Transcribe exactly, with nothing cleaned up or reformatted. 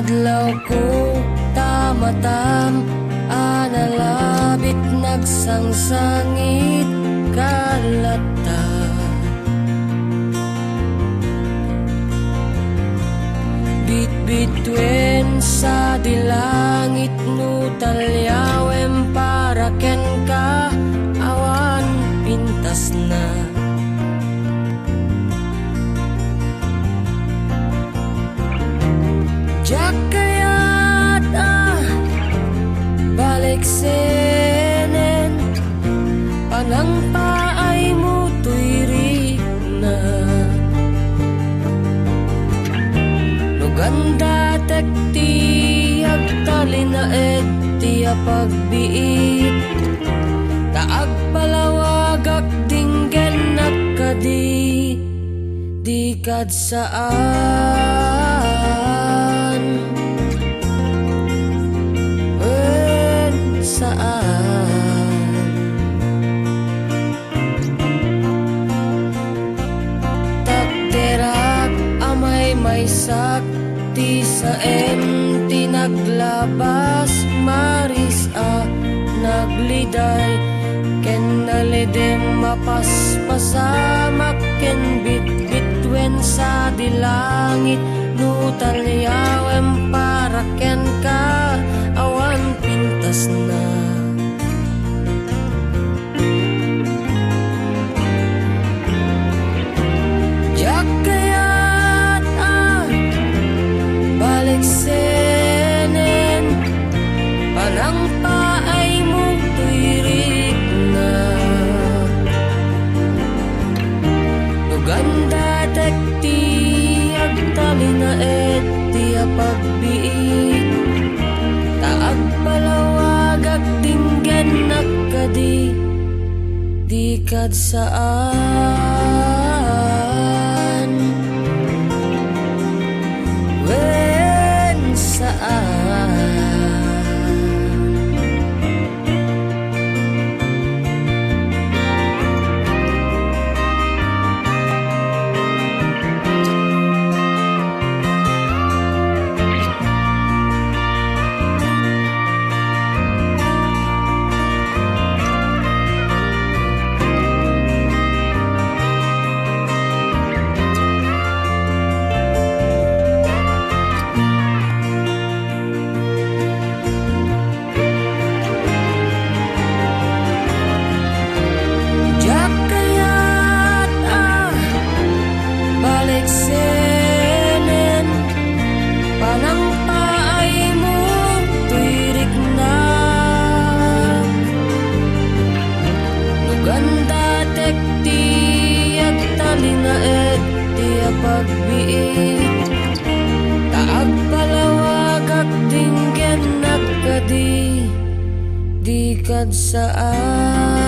Lawko ta matam a nalabit, nagsangsangit ka latta. Bitbituen sadi langit no taliawem para kenka, awan pintasna. Diak kayat a baliksenen, panangpaaymo toy rikna. No gandatek ti agtalinaed ti apagbiit, ta agpalawagak dinggennak kadi. Dikad saan, wen saan. Takderak a maymaysak ti saem ti naglabas, maris a nagliday, ken nalidem a paspasamak, ken bitbituen sadi langit no taliawem para kenka, awan pintasna. Diak kayat a baliksenen, panangpaaymo toy rikna. No gandatek ti agtalinaed ti apagbiit, ta agpalawagak dinggennak kadi. Dikad saan, wen saan. Diak kayat a baliksenen, panangpaaymo toy rikna. No gandatek ti agtalinaed ti apagbiit, ta agpalawagak dinggennak kadi. Dikad saan,